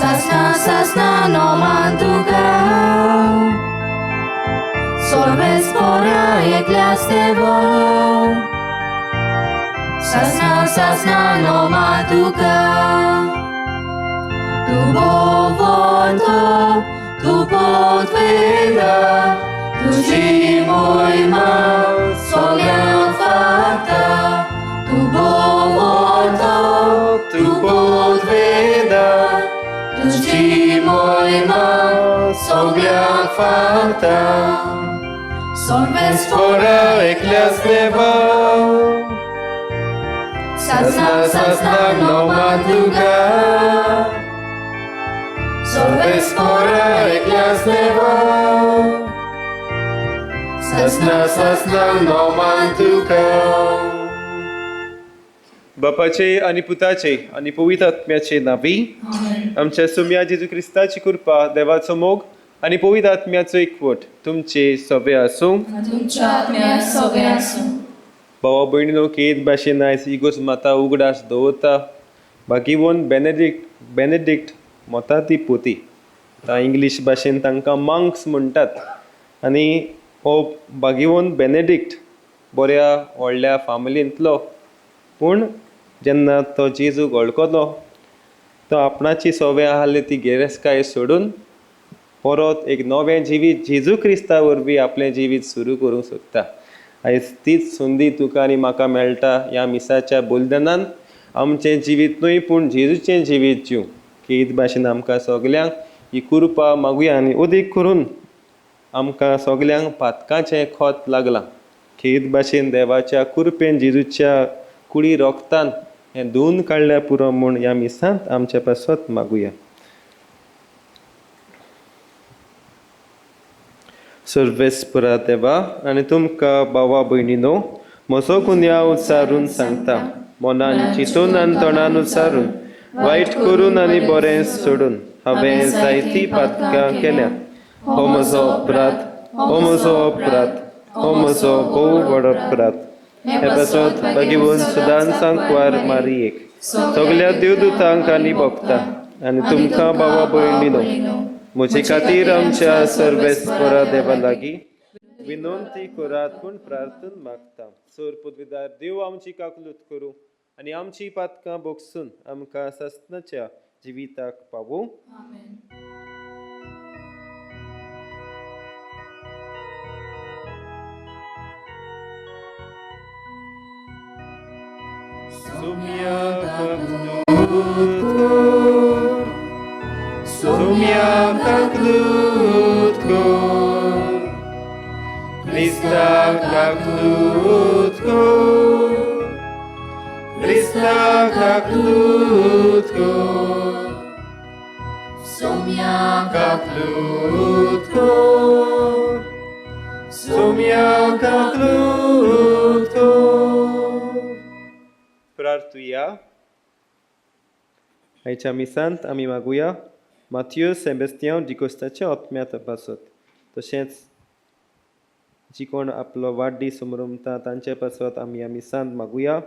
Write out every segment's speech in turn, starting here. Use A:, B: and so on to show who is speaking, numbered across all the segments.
A: Sasna sasna no mantuka. Sorvespora eklas deva. Sasna sasna no matuka. Tu bovoto, tu potveda, tu cimoima, soglia fatta. Tu bovoto, tu potveda, tu cimoima, soglia fatta. Sorvespora
B: eklas deva.
A: Sasna sasna no matuka.
B: Sorvespora eklas deva. Sasna sasna no mantuka.
C: बापाचे आनी पुताचे आनी पवित्र आत्म्याचे नावी आमच्या सुम्या जेजू क्रिस्ताची कृपा, देवाचो मोग आनी पवित्र आत्म्याचो एकवट तुमचे सगळे आसूं.
A: तुमच्या आत्म्या सगळे आसूं.
C: भावा भयणीनो, केद भाशेन आयज इगोर्ज माता उगडास दवरता बागीवन बेनेडिक्ट मोताती पोती. आतां इंग्लीश भाशेन तांकां मांक्स म्हणटात. आनी हो बागीवन बेनेडिक्ट बऱ्या व्हडल्या फामिलींतलो, पूण जेन्ना तो जेजूक वळखलो तो आपणाची सवय आहली ती गिरेस्तकाय सोडून परत एक नवें जिवीत जेजू क्रिस्ता वरवीं आपलें जिवीत सुरू करूंक सोदता. आयज तीच संदी तुका आनी म्हाका मेळटा ह्या मिसाच्या बलिदानान आमचें जिवीत न्हय पूण जेजूचें जिवीत जीव. केद भाशेन आमकां सगल्यांक ही कृपा मागुया आनी अदीक करून आमकां सगल्यांक पातकाचें खोत लागलां. खेद भाशेन देवाच्या कृपेन जेजूच्या कुडी रोगतान हें धुवन काडल्यार पुरो म्हूण ह्या मिसांत आमचे पासत मागुया. सर्वेस्परा देवा आनी तुमकां भावा भयणीनो म्हजो गुन्यांव उच्चारून सांगता, मनान चिंतून आनी तोंडान उच्चारून, वायट करून आनी बरें सोडून हांवें जायतीं पातकां केल्यात. हो म्हजो अपराध, हो म्हजो अपराध, हो म्हजो भोव व्हड अपराध. हे पासत बागीवन सदांच सांकवार मारयेक, सगल्या देवदूतांक आनी भोगता आनी तुमकां भावा भयणीनो म्हजे खातीर आमच्या सर्वेस्परा देवा लागीं विनंती करात म्हूण प्रार्थना मागता. सर पदवीदार देव आमची काकलूत करूं आनी आमची पातकां भोगसून आमकां सासणाच्या जिविताक पावूं.
B: Sumya kaklutkor, sumya kaklutkor, Krista kaklutkor, Krista kaklutkor,
A: Sumya
B: kaklutkor, sumya kaklutkor.
C: प्रार्थुया. आयच्या मिसांत आमी मागुया माथ्यू सेबेस्तियांव डिकोस्ताच्या आत्म्या पासत, तशेंच जी कोण आपलो वाडदीस समरमता तांचे पासत आमी ह्या मिसांत मागुया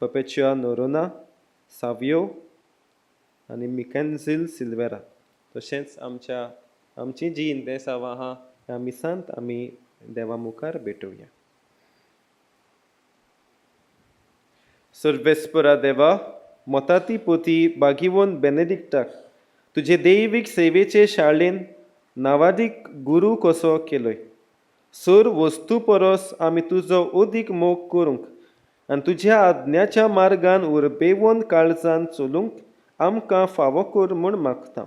C: पपेच्युआ नोरोना सावियो आनी मिकॅन्झील सिल्वेरा, तशेंच आमची जी इंतेसांवां आहा ह्या मिसांत आमी देवा मुखार भेटोवया. सर्वेस्परा देवा, मोताती पोती बागीवन बेनेडिक्टाक तुजे दैवीक सेवेचे शाळेन नावादीक गुरू कसो केलोय, सर वस्तू परस आमी तुजो अदीक मोग करूंक आनी तुज्या आज्ञाच्या मार्गान उर्बेवन काळजान चलूंक आमकां फावो कर म्हूण मागता.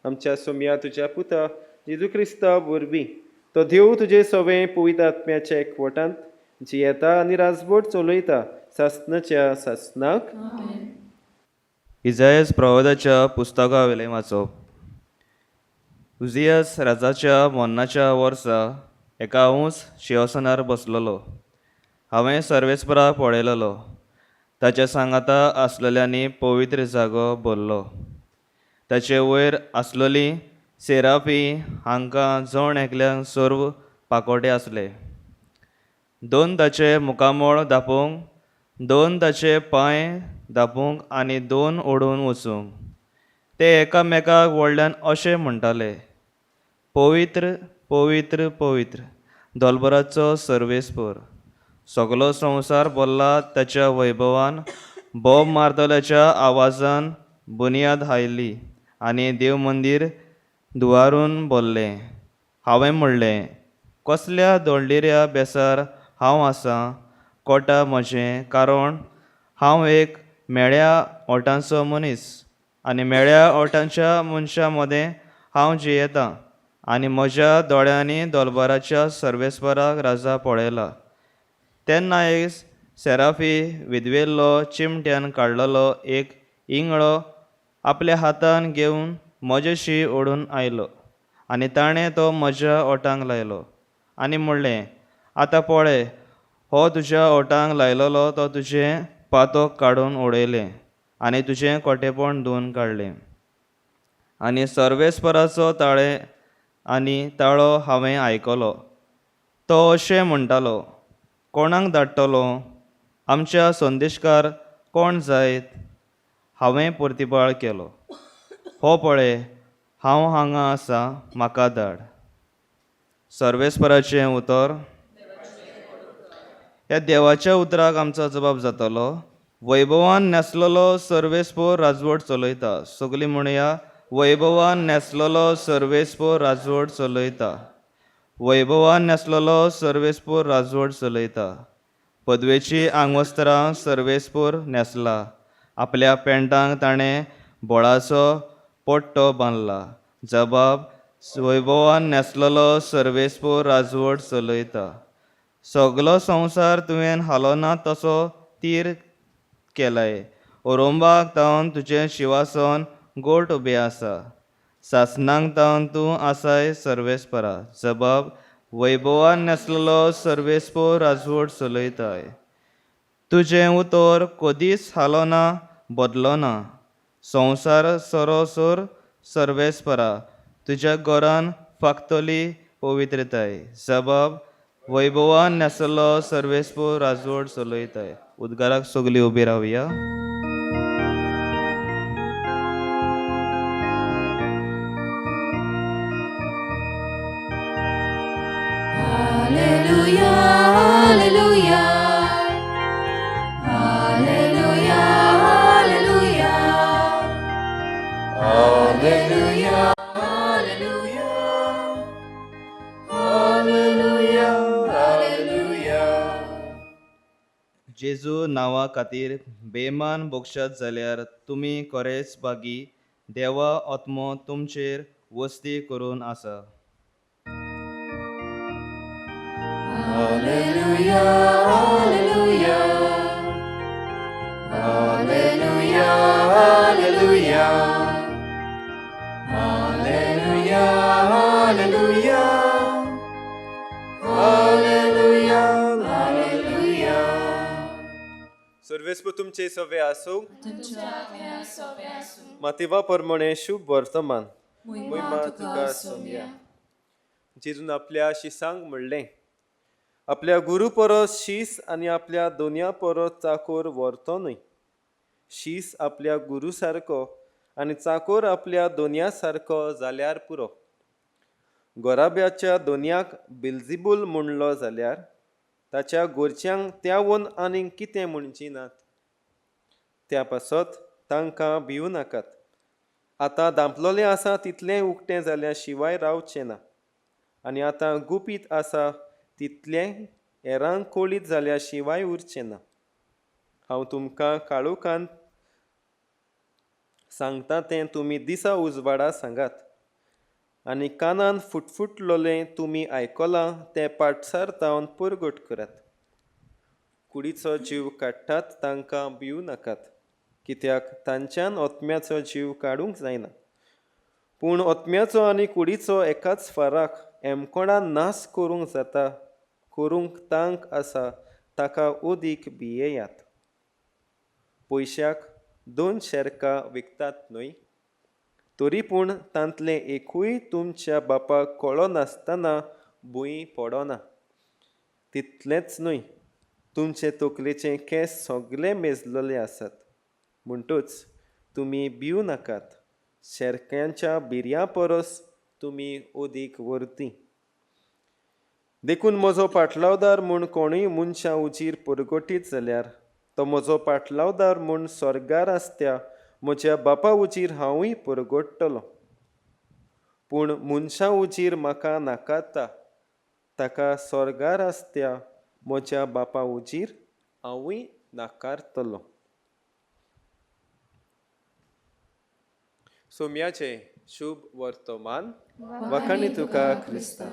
C: आमच्या सोम्या तुज्या पुता जेजू क्रिस्ता वरवीं तो देव तुजे सवें पवित्र आत्म्याच्या एकवटांत जियेता आनी राजवट चलयता सासणाच्या सासणाक.
D: इजायस प्रवादाच्या पुस्तका वयलें वाचप. उजियास राजाच्या मरणाच्या वर्सा एका ऊंच शिंवासनार बसलेलो हांवें सर्वेस्पराक पळयलेलो. ताच्या सांगाता आसलेल्यांनी पवित्र जागो भरलो. ताचे वयर आसलेली सेराफी हांकां जण एकल्यांक सर्व पाकोटे आसले. दोन ताचे मुखामळ दापूंक, दोन ताचे पांय दापूंक आनी दोन ओडून वचूंक. ते एकामेकाक व्हडल्यान अशें म्हणटाले, पवित्र पवित्र पवित्र दोलबराचो सर्वेस्पर, सगलो संवसार भरला ताच्या वैभवान. बोब मारतल्याच्या आवाजान बुन्याद हायली आनी देव मंदीर दुवारून भरलें. हांवें म्हणलें, कसल्या दोळडिऱ्या बेसार हांव आसां, कोटा म्हजें, कारण हांव एक मेळ्या ओटांचो मनीस आनी मेळ्या ओटांच्या मनशां मदें हांव जियेतां आनी म्हज्या दोळ्यांनी दोलबराच्या सर्वेस्पराक राजा पळयला. तेन्ना एक सेराफी विधवेल्लो चिमट्यान काडलेलो एक इंगळो आपल्या हातान घेवन म्हजेशी ओडून आयलो आनी ताणें तो म्हज्या ओठांक लायलो आनी म्हणलें, आतां पळय, हो तुज्या ओठांक लायलेलो तो तुजें पातोक काडून उडयलें आनी तुजें कोटेपण धुवन काडलें. आनी सर्वेस्पराचो ताळे आनी ताळो हांवें आयकलो, तो अशें म्हणटालो, कोणाक धाडटलो आमच्या संदेशकार कोण जायत? हांवें प्रतिपाळ केलो, हो पळय, हांव हांगा आसा, म्हाका धाड. सर्वेस्पराचें उतर. ह्या देवाच्या उतराक आमचो जबाब जातलो. वैभवान न्हेसलेलो सर्वेस्पोर राजवट चलयता. सगलीं म्हणया, वैभवान न्हेसलेलो सर्वेस्पोर राजवट चलयता. वैभवान न्हेसलेलो सर्वेस्पोर राजवट चलयता. पदवेची आंगवस्त्रां सर्वेस्पोर न्हेसला, आपल्या पेंटांक ताणें बोळाचो पट्टो बांदला. जबाब, वैभवान न्हेसलेलो सर्वेस्पोर राजवट चलयता. सगलो संवसार तुवें हालोना तसो तीर केलाय, ओरोंबाक तावन तुजें शिवासन गोट उबें आसा, सासणांक तावन तूं आसाय सर्वेस्परा. जबाब, वैभवान न्हेसलेलो सर्वेस्पोर राजवट चलयताय. तुजें उतर कदीच हालोना, बदलना, संवसार सरोसर सर्वेस्परा तुज्या घरान फांकतली पवित्रताय. जबाब, वैभवान न्हेसलो सर्वेस्पोर राजवट चलयताय. उद्गाराक सगळीं उबी रावया.
A: Alleluia, Alleluia, Alleluia, Alleluia, Alleluia, Alleluia, Alleluia, Alleluia.
D: जेजू नांवा खातीर बेमान भोगशात जाल्यार तुमी खरेंच भागी, देवा आत्मो तुमचेर वस्ती करून आसा.
A: Alleluia, Alleluia, Alleluia, Alleluia, Alleluia, Alleluia, Alleluia, Alleluia.
C: सर्वेस्पोर तुमचे सवे आसूं. मातिवा प्रमाणे शुभ वर्तमान. मोहिमा तुका सोमया. जेजून आपल्या शिसांक म्हणलें, आपल्या गुरू परस शीस आनी आपल्या दोनया परस चाकोर व्हरतो न्हय. शीस आपल्या गुरू सारको आनी चाकोर आपल्या दोनया सारको जाल्यार पुरो. गोराब्याच्या दोनयाक बिल्जिबूल म्हणलो जाल्यार ताच्या गोरच्यांक त्यावून आनीक कितें म्हणची नात? त्या पासत तांकां भिवू नाकात. आतां दांपलोलें आसा तितलें उक्तें जाल्या शिवाय रावचें ना, आनी आतां गुपीत आसा तितलें हेरांक कळीत जाल्या शिवाय उरचें ना. हांव तुमकां काळोखांत सांगता तें तुमी दिसा उजवाडा सांगात, आनी कानान फुटफुटलोलें तुमी आयकलां तें पाटसार तावन परगट करात. कुडीचो जीव काडटात तांकां भिवू नाकात, कित्याक तांच्यान ओतम्याचो जीव काडूंक जायना, पूण ओतम्याचो आनी कुडीचो एकाच फाराक एमकोणान नाश करूंक जाता, करूंक तांक आसा ताका उदीक भियेयात. पयशाक 2 शेरकां विकतात न्हय? तरी पूण तांतलें एकूय तुमच्या बापाक कळनासतना भूंय पडना. तितलेंच न्हय, तुमचे तकलेचे केंस सगळे मेजलेले आसात. म्हणटूच तुमी भिवू नाकात, शेरक्यांच्या बिरयां परस तुमी अदीक व्हरती. देखून म्हजो पाटलावदार म्हूण कोणूय मनशां उजीर परगटीत जाल्यार तो म्हजो पाटलावदार म्हूण स्वर्गार आसत्या म्हज्या बापा उजीर हांवूय परगट्टलो. पूण मनशां उजीर म्हाका नाकारता ताका स्वर्गार आसत्या म्हज्या बापा उजीर हांवूय नाकारतलो. सोम्याचें शुभ वर्तमान. वाखाणी तुका क्रिस्ता.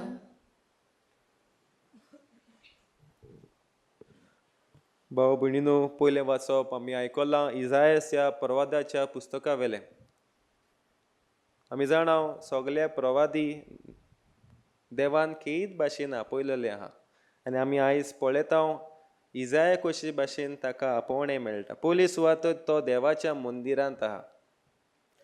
C: भाव भयणीनो, पयलें वाचप आमी आयकलां इजायस ह्या प्रवादाच्या पुस्तका वेलें. आमी जाणा सगळे प्रवादी देवान केद भाशेन आपयलेले आहा आनी आमी आयज पळयता इजाय कशे भाशेन ताका आपोवणें मेळटा. पयली सुवात तो देवाच्या मंदिरांत आहा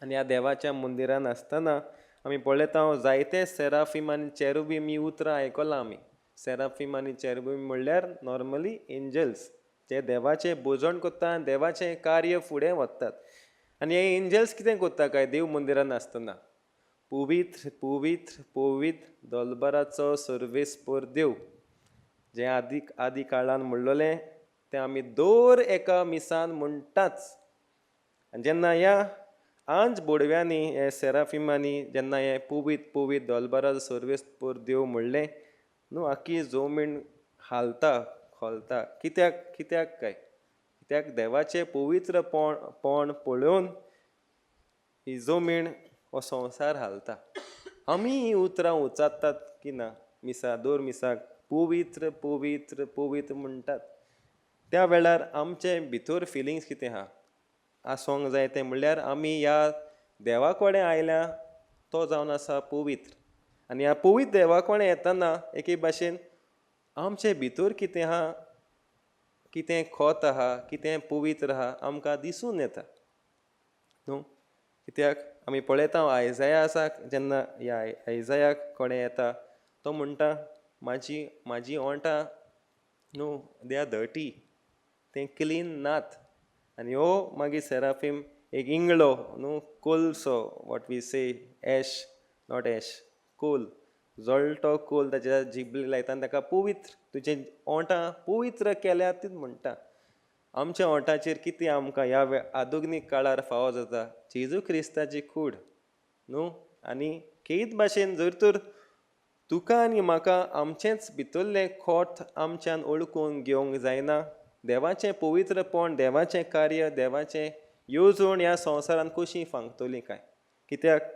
C: आनी ह्या देवाच्या मंदिरांत आसतना आमी पळयता जायते सेराफीम आनी चेरुबीम ही उतरां आयकलां आमी. सेराफीम आनी चेरुबीम म्हणल्यार नॉर्मली एंजल्स जे देवाचें भोजन करता आनी देवाचें कार्य फुडें व्हरतात. आनी हे एंजल्स कितें करता काय देव मंदिरांत आसतना पवित्र पवित्र पवित्र दोलबराचो सर्वेस्पर देव जें आदी आदी काळान म्हणलेलें तें आमी दर एका मिसान म्हणटाच. आनी जेन्ना ह्या आंज बोडव्यांनी हे सेराफिमांनी जेन्ना हें पवित्र पवित्र दोलबराचो सर्वेस्पर देव म्हणलें न्हू आख्खी जमीन हालता खोलता. कित्याक कित्याक काय कित्याक देवाचें पवित्र पण पळोवन ही जमीन हो संवसार हालता. आमी हीं उतरां उच्चारतात की ना मिसा दर मिसाक पवित्र पवित्र पवित्र म्हणटात. त्या वेळार आमचे भितर फिलिंग्स कितें आहा आसूंक जाय तें म्हणल्यार आमी ह्या देवा कडेन आयल्या तो जावन आसा पवित्र आनी ह्या पवित्र देवा कडेन येतना एके भाशेन आमचे भितर कितें आहा कितें खोत आहा कितें पवित्र आहा आमकां दिसून येता न्हू. कित्याक आमी पळयता आयजाया आसा जेन्ना ह्या आयजायाक कडेन येता तो म्हणटा म्हाजी म्हाजी ओंठां न्हू they are dirty तें क्लीन नात. आनी हो मागीर सेराफीम एक इंगळो न्हू Colaco what we say ash not ash coal जळटो Coal ताच्या जिबली लायता आनी ताका पवित्र तुजे ओंठां पवित्र केल्या तीच म्हणटा. आमच्या ओंठाचेर कितें आमकां ह्या आधुनीक काळार फावो जाता जेजू क्रिस्ताची कूड न्हू. आनी केद भाशेन जर तर तुका आनी म्हाका आमचेंच भितरलें खोट आमच्यान ओळखून घेवंक जायना देवाचें पवित्रपण देवाचें कार्य देवाचें येवजण ह्या संवसारांत कशी फांगतली काय. कित्याक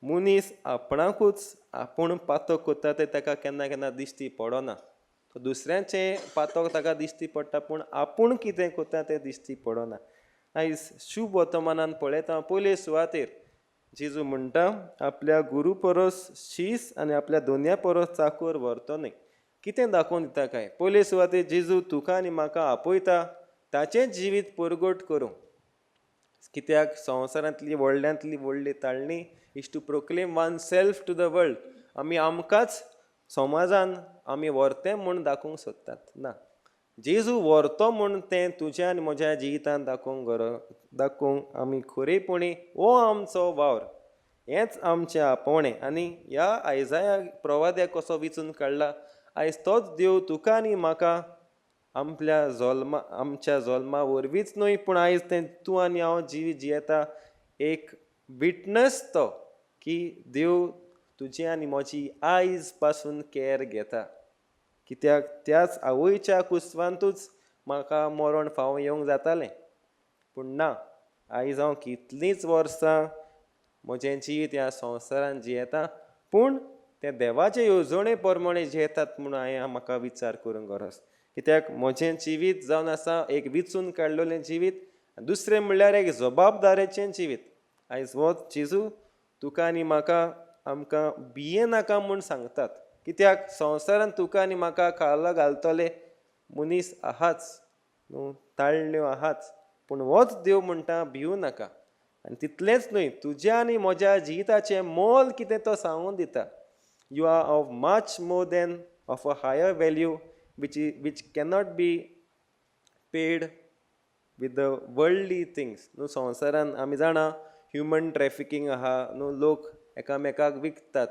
C: मनीस आपणाकूच आपूण पातक करता तें ताका केन्ना केन्ना दिश्टी पडना. तो दुसऱ्यांचें पातक ताका दिश्टी पडटा पूण आपूण कितें करता तें दिश्टी पडना. आयज शुभ वर्तमानान पळयता पयले सुवातेर जेजू म्हणटा आपल्या गुरू परस शीस आनी आपल्या दोनया परस चाकूर व्हरतो न्हय. कितें दाखोवन दिता काय पयले सुवातेर जेजू तुका आनी म्हाका आपयता ताचें जिवीत परगट करूंक. कित्याक संवसारांतली व्हडल्यांतली व्हडली ताळणी is to proclaim oneself to the world. आमी आमकांच समाजान आमी व्हरतें म्हूण दाखोवंक सोदतात ना. जेजू व्हरतो म्हूण तें तुज्या आनी म्हज्या जिवितान दाखोवंक दाखोवंक आमी खरेपणी हो आमचो वावर हेंच आमचें आपोवणें. आनी ह्या आयजाया प्रवाद्याक कसो विचून काडला आयज तोच देव तुका आनी म्हाका आपल्या जल्मा आमच्या जल्मा वरवींच न्हय पूण आयज तें तूं आनी हांव जिवीत जियेता एक विटनस तो की देव तुजी आनी म्हजी आयज पासून कॅर घेता. कित्याक त्याच आवयच्या कुसवांतूच म्हाका मरण फावो येवंक जातालें पूण ना आयज हांव कितलींच वर्सां म्हजें जिवीत ह्या संवसारांत जियेता पूण तें देवाचे येवजणे प्रमाणे जियेतात म्हूण हांवें म्हाका विचार करूंक गरज. कित्याक म्हजें जिवीत जावन आसा एक विचून काडलेलें जिवीत दुसरें म्हणल्यार एक जबाबदारेचें जिवीत. आयज हो जेजू तुका आनी म्हाका आमकां भिये नाका म्हूण सांगतात. कित्याक संवसारांत तुका आनी म्हाका खाला घालतले मनीस आहाच न्हू ताळण्यो आहाच पूण होच देव म्हणटा भिवू नाका. आनी तितलेंच न्हय तुज्या आनी म्हज्या जिविताचें मोल कितें तो सांगून दिता. You are of much more than of a higher value which cannot be paid with the worldly things. न्हू संवसारान आमी जाणा ह्युमन ट्रॅफिकींग आहा न्हू, लोक एकामेकाक विकतात.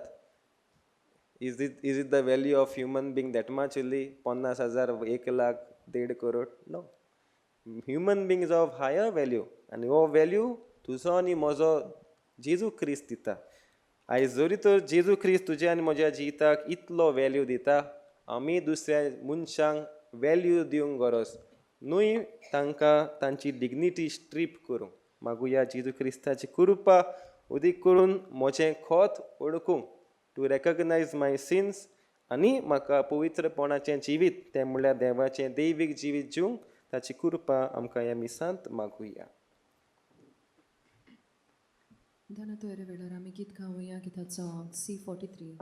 C: Is it the value of human being that much उरली 50,000, 1 lakh, 1.5 crore? No, human being is of higher value आनी हो वॅल्यू तुजो आनी म्हजो जेजू क्रिस्त दिता. आयज जरी तर जेजू क्रिस्त तुज्या आनी म्हज्या जिविताक इतलो वॅल्यू दिता, आमी दुसऱ्या मनशांक वॅल्यू दिवंक गरज न्हय, तांकां तांची डिग्निटी स्ट्रीप करूंक. मागुया जेजू क्रिस्ताची कृपा, उदीक करून म्हजें खोत वळखूंक, टू रेकग्नायज माय सिन्स, आनी म्हाका पवित्रपणाचें जिवीत, तें म्हणल्यार देवाचें दैवीक जिवीत जिवंक ताची कृपा आमकां ह्या मिसांत मागुया.
E: दानातोयरे वेळार आमी गीत गावया. गिताचो C 43.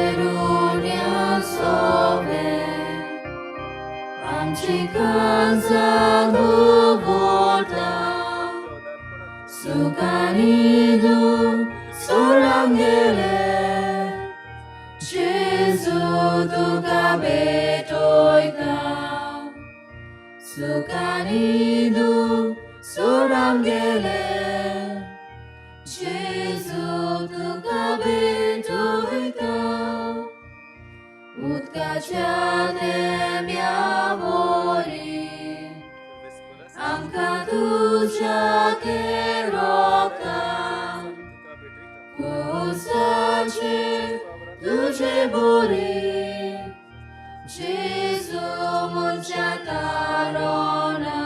A: Benedicerunia sove, आमची काळजां दवरता, सुखानी तूं सोरांगेले, जेजू तुका भेटयता. सुखानी तूं सोरांगेले, जेजू तुका भेटयता. उदकाच्या थेंब्या वरी आमकां तुज्या रोगतान, खुर्साचेर तुजे बोरी, जेजू मनशा तारोना.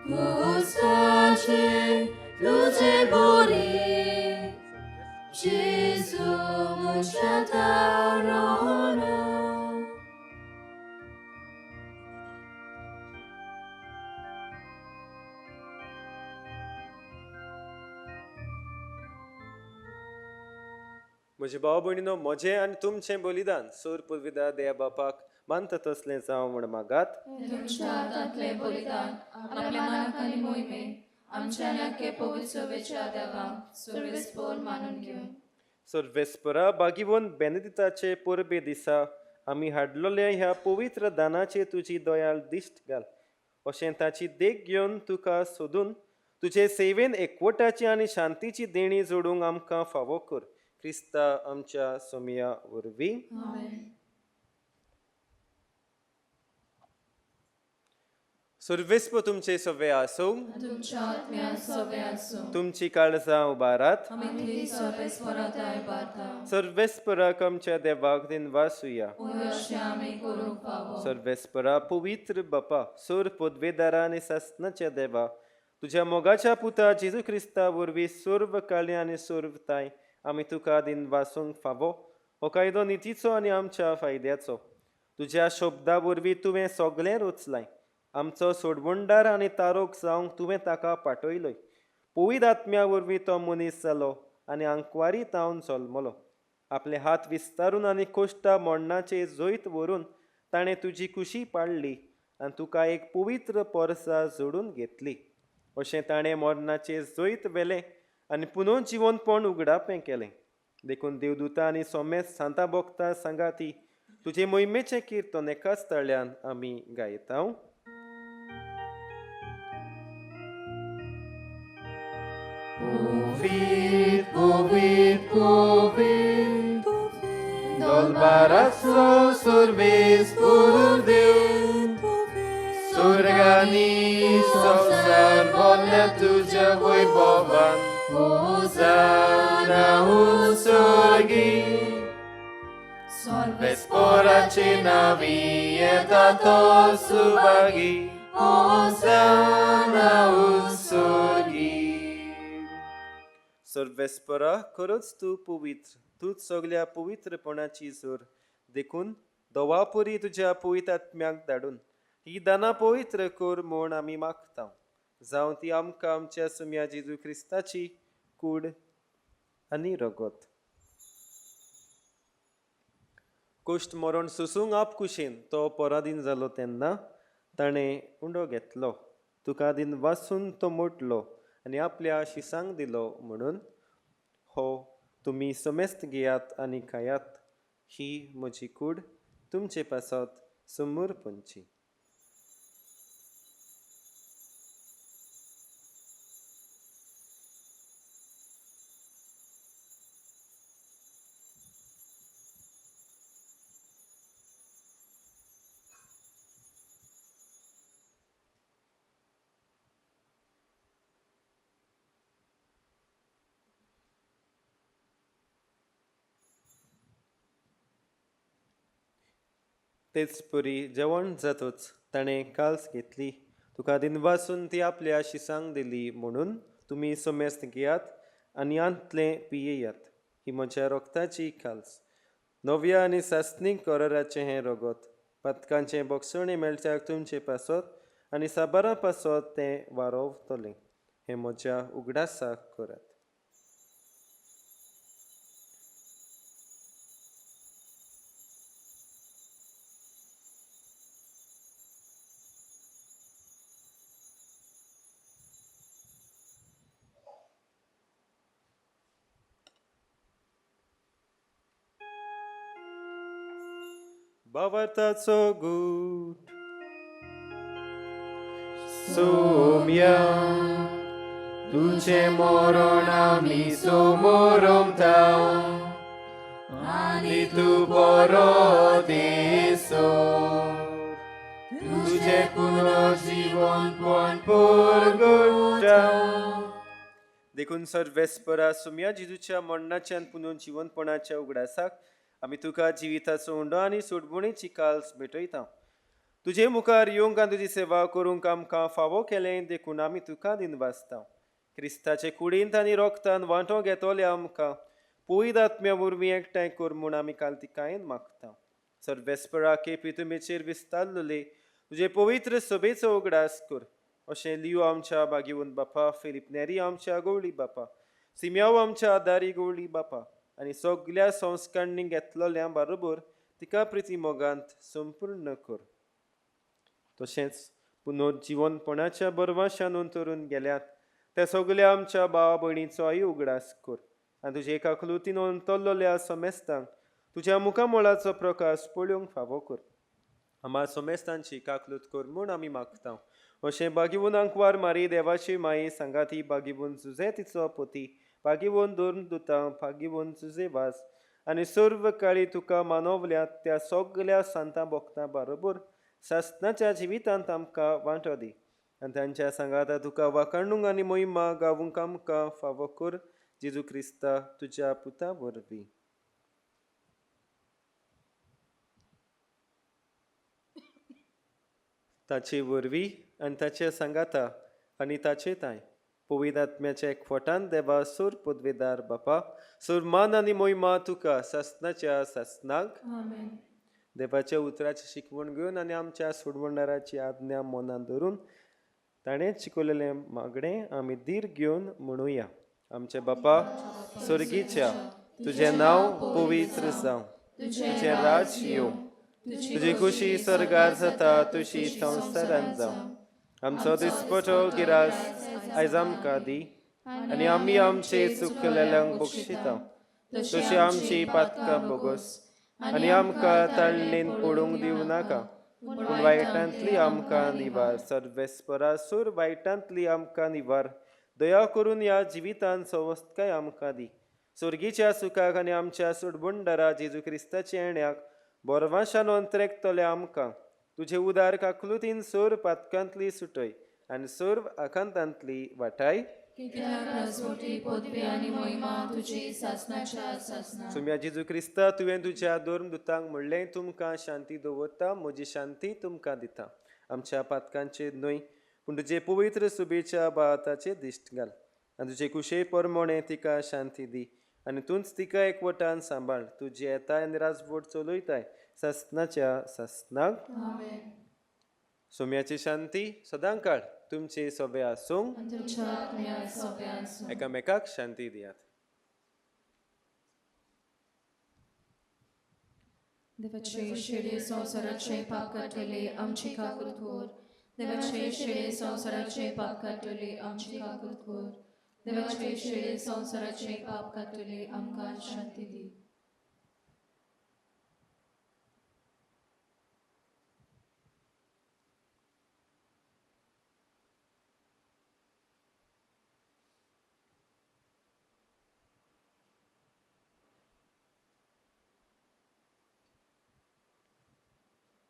A: खुर्साचेर तुजे बोरी, जेजू मनशा तारोना.
C: म्हजे भाव भयणीनो, म्हजें आनी तुमचें बलिदान सोर पुर्विदा देवा बापाक मानता तसलें जावं म्हण मागात.
A: तुमच्या हातांतलें बलिदान आपल्या मानाक आनी मोहिमेक, आमच्या नाके पवित्र सभेच्या देवाक सर्वेस्पोर मानून घेवन.
C: सर्वेस्परा, बागिवन बेनेदिताचे परबे दिसा आमी हाडलेल्या ह्या पवित्र दानाचे तुजी दयाळ दिश्ट घाल. अशें ताची देख घेवन तुका सोदून तुजे सेवेन एकवटाची आनी शांतीची देणी जोडूंक आमकां फावो कर, क्रिस्ता आमच्या सोमया वरवीं.
A: आमेन.
C: सर्वेस्प तुमचे सवे आसूं.
A: तुमच्या आत्म्यान सोबे आसूं.
C: तुमची काळजां उबारात.
A: आमी ती सर्वेस्पराताय बारता.
C: सर्वेस्पराक आमच्या देवाक दिनवासुया.
A: अशें आमी करूंक फावो.
C: सर्वेस्परा, पवित्र बापा, सोर पदवेदारा आनी सासनाच्या देवा, तुज्या मोगाच्या पुता जेजू क्रिस्ता वरवीं सर्व काळी आनी सर्वताय आमी तुका दिनवासूंक फावो. हो कायदो नितीचो आनी आमच्या फायद्याचो. तुज्या शब्दा वरवीं तुवें सगळें रचलाय. आमचो सोडवणदार आनी तारोक जावंक तुवें ताका पाठयलोय. पवित्र आत्म्या वरवीं तो मनीस जालो आनी आंकवारी तावन जल्मलो. आपले हात विस्तारून आनी कोश्टा मोडणाचे जैत व्हरून ताणें तुजी कुशी पाडली आनी तुका एक पवित्र पोरसा जोडून घेतली. अशें ताणें मरणाचेर जैत व्हेलें आनी पुनः जिवनपण उगडापें केलें. देखून देवदूता आनी सोमेस सांता भोगता सांगाती तुजे मोहिमेचें किर्तन एकाच तळ्यान आमी गायता.
B: Povit, povit, povit, Dolbaraço sorves por Deus, Surgani संसार बोलल्या तुझ्या वैभवान, होसाना स्वर्गी. सर्वेस्पोराचे नावी येता तो सुभागी, होसाना स्वर्गी.
C: सर्वेस्परा, खरोच तूं पवित्र, तूंच सगल्या पवित्रपणाची जोर. देखून दवापुरी तुज्या पवित्र आत्म्याक धाडून ही दानां पवित्र कर म्हूण आमी मागता, जावं ती आमकां आमच्या सुम्या जेजू क्रिस्ताची कूड आनी रगत. कुश्ट मरण सोसूंक आपकुशीन तो पराधीन जालो तेन्ना ताणें उंडो घेतलो, तुका दिन वासून तो मोडलो आनी आपल्या शिसांक दिलो म्हणून, हो तुमी समेस्त घेयात आनी खायात. ही म्हजी कूड तुमचे पासत समूर पंची. तेच परी जेवण जातच ताणें काल्स घेतली, तुका दिनवासून ती आपल्या शिसांक दिली म्हणून तुमी समेस्त घेयात आनी आंतलें पियेयात. ही म्हज्या रोगताची काल्स, नव्या आनी सासणीक कराराचें हें रगत, पातकांचें बोगसणें मेळच्याक तुमचे पासत आनी साबारां पासत तें वारोवतलें. हें म्हज्या उगडासाक करात. भावार्थाचो गूट.
B: सोम्या तुझे मरण आमी सोमोरमता आनी तूं बरो देसो तुझे पुनर्जीवनपण परगटा.
C: देखून सर्वेस्परा सोम्या जेजूच्या मरणाच्या आनी पुनर्जिवनपणाच्या उगडासाक आमी तुका जिविताचो उंडो आनी सोडबुणेची काल्स भेटयता. तुजे मुखार येवंक आनी तुजी सेवा करूंक आमकां फावो केलें देखून आमी तुका दिनवासता. क्रिस्ताचे कुडींत आनी रोगतान वांटो घेतले आमकां पयद आत्म्या वरवीं एकठांय कर म्हूण आमी कालतिकायेन मागता. सर्वेस्परा केपी तुमेचेर विस्तारलेले तुजे पवित्र सभेचो उगडास कर. अशें लियो आमच्या बागेवन बापा, फिलीप नेरी आमच्या गवळी बापा, सिम्याव आमच्या आदारी गवळी बापा आनी सगल्या संस्कारांनी घेतलेल्या बरोबर तिका प्रिती मोगांत संपूर्ण कर. तशेंच पुनर्जिवनपणाच्या बरवाशान अंतरून गेल्यात त्या सगल्या आमच्या भावा भयणीचोय उगडास कर आनी तुजे काकलुतीन अंतरलेल्या समेस्तांक तुज्या मुखामळाचो प्रकाश पळोवंक फावो कर. आम्हा समेस्तांची काकलूत कर म्हूण आमी मागता. अशें बागिवून आंकवार मारी देवाची माई सांगाती बागिवून जुजे तिचो पोती बागिवून दोन दुतां बागिवून जुजे वास आनी सर्व काळी तुका मानवल्यात त्या सगल्या सांतां भोगतां बरोबर सासणाच्या जिवितांत आमकां वांटो दी आनी तांच्या सांगाता तुका वाखाणूंक आनी मोहिमा गावूंक आमकां फावो कर. जेजू क्रिस्ता तुज्या पुता वरवीं. ताचे वरवीं आनी ताचे सांगाता आनी ताचे ताय पवित्र आत्म्याच्या एकवटान देवा सूर पदवेदार बापा, सूर मान आनी मोहिमा तुका सासणाच्या सासणाक.
A: आमेन.
C: देवाच्या उतराची शिकवण घेवन आनी आमच्या सोडवणदाराची आज्ञा मनान धरून ताणें शिकवलेलें मागणें आमी धीर घेवन म्हणुया. आमचे बापा स्वर्गीच्या, तुजें नांव पवित्र जावं, तुजें राज येवं, तुजी खुशी स्वर्गार जाता तशी संवसारांत जावं. आमचो दिसपटो गिरास आयज आमकां दी आनी आमी आमचे चुकलेल्यांक बक्षिता तशी आमची पातकां बोगस आनी आमकां ताळणेन पडूंक दिवं नाका, पूण वायटांतली आमकां निवार. सर्वेस्परा सूर वायटांतली आमकां निवार. दया करून ह्या जिवितान सवस्तकाय आमकां दी. स्वर्गीच्या सुखाक आनी आमच्या सोडबुंडरा जेजू क्रिस्ताच्या येण्याक बोरवाशान अंतरेकतले आमकां तुजे उदार काकलुतीन सोर पातकांतली सुटय आनी सर्व आकांतांतली वाटाय. सोम्या जेजू क्रिस्ता, तुवें तुज्या धर्मदुतांक म्हणलें, तुमकां शांती दवरता, म्हजी शांती तुमकां दिता. आमच्या पातकांचेर न्हय पूण तुजे पवित्र सुबेच्या भाताचेर दिश्ट घाल आनी तुजे कुशे परमोणे तिका शांती दी आनी तूंच तिका एकवटान सांबाळ. तुजी येताय आनी राजवट चलयताय सासणाच्या सासणाक. सोम्याची शांती सदांकाळ तुमचे सोबे आसूंक. एकामेकाक शांती दियात.
A: देवाचे शिडे संवसाराचे पाप काडटले आमची काकूत कर. देवाचे शिडे संवसाराचे पाप काडटले आमची काकूत कर. देवाचे शेळी संवसाराचे पाप कातुले आमकां शांती दी.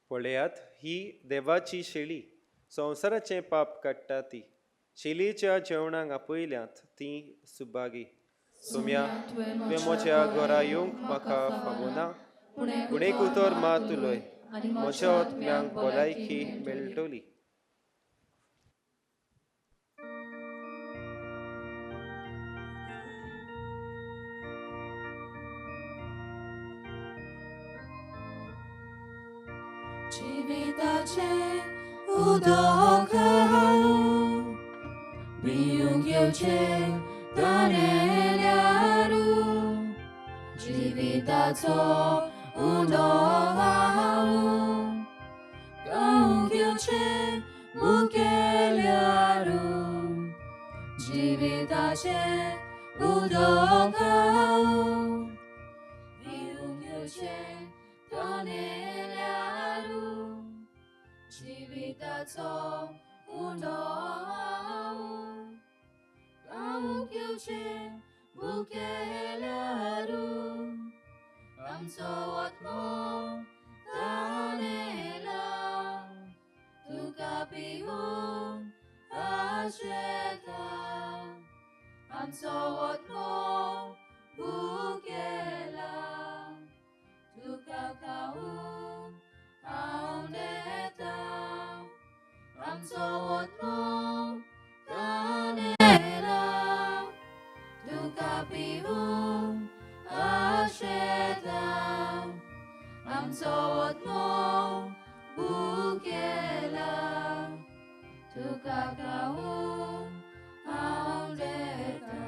C: पळयात ही देवाची शेळी, संवसाराचें पाप काडटा ती. शेळीच्या जेवणाक आपयल्यात ती सुभागी. सोम्या, तुवें म्हज्या घरा येवंक म्हाका फावना, पूण एक उतर मात उलय, म्हज्या आत्म्यांक भलायकी मेळटली.
A: जिविताचे उदक हांव पिवंक येवचें तानेल्यारू. जिविताचो उदक हांव गावंक येवचें मुखेल्यारू. जिविताचें उदक हांव पिवंक येवचें तानेल्यारू. जिविताचो उंडो हांव गावंक येवचें मुखेल्यारू. आमचो आत्मो तानेला तुका पिवंक आशेता. आमचो आत्मो भुकेला तुका खावंक आवडेता. आमचो आत्मो तानेला तुका पिवंक आशेता. आमचो आत्मो भुकेला तुका खावंक आवडेता.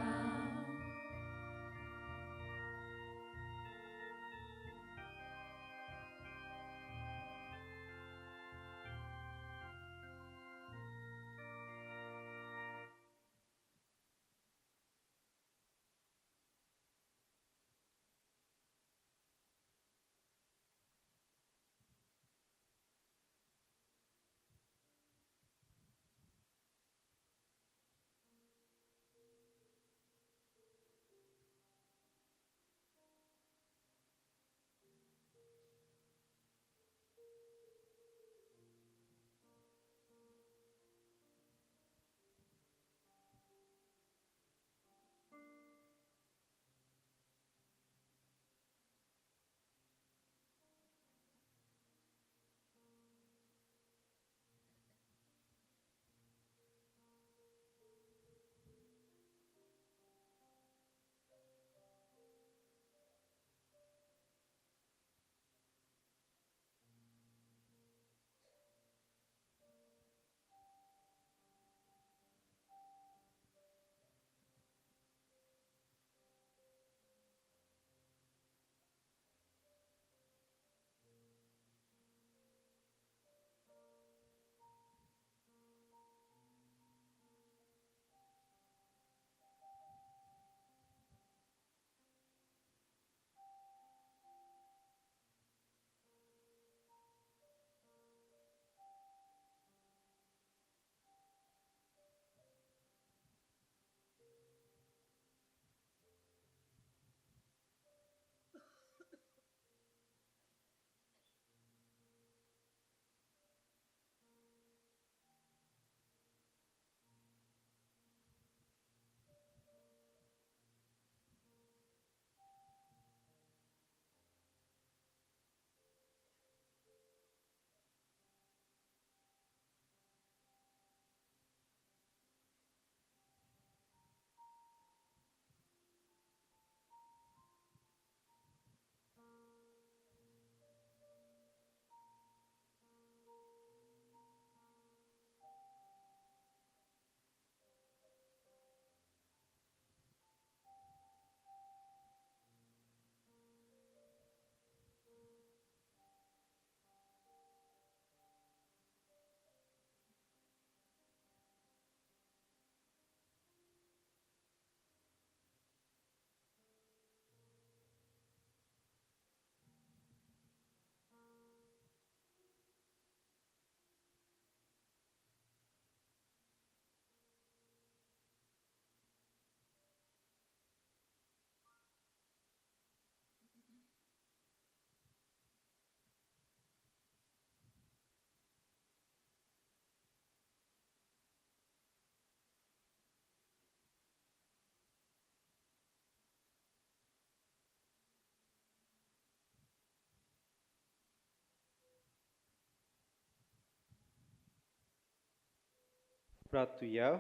B: प्रार्थुया.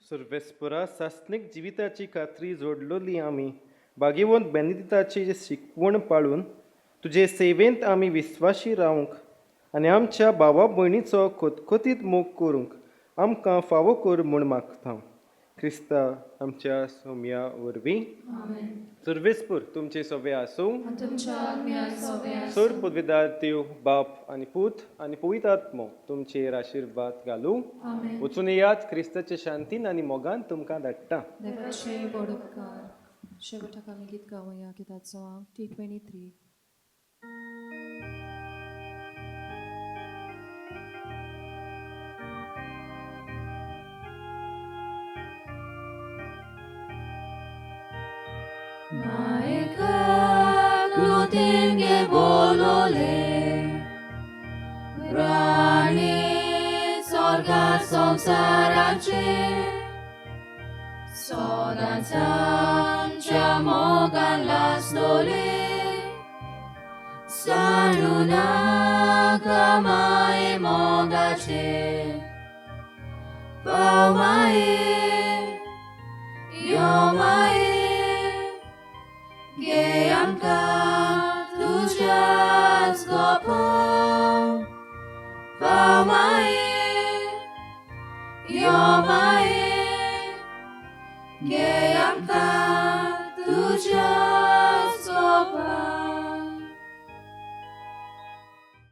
B: सर्वेस्परा सासणीक जिविताची खात्री जोडलोली आमी भागेवंत बेनिदिताची शिकवण पाळून तुजे सेवेंत आमी विस्वाशी रावंक आनी आमच्या भावा भयणीचो खतखतीत मोग करूंक आमकां फावो कर म्हूण मागता क्रिस्ता आमच्या सोम्या वरवीं. सर्वेस्पूर तुमचे सवे आसूं.
A: तुमच्या आत्म्यान सोवे आसूं.
C: सोर पदवीदार देव बाप आनी पूत आनी पवित्र आत्मो तुमचेर आशिर्वाद घालूं.
A: आमेन.
C: वचून येयात क्रिस्ताच्या शांतीन आनी मोगान तुमकां धाडटा.
E: देवाचे व्हड उपकार. शेवटाक आमी गीत गावया गिताचो हांव T 23.
A: Maeka klutenge bolole प्राणी स्वर्गार संवसाराचे सदांच आमच्या मोगान लासतले सांडू नाका माये मोगाचे पाव माये यो माये घे आमकां तुज्याच गोपां पाव माये यो माये घे आमकां तुज्याच गोपां.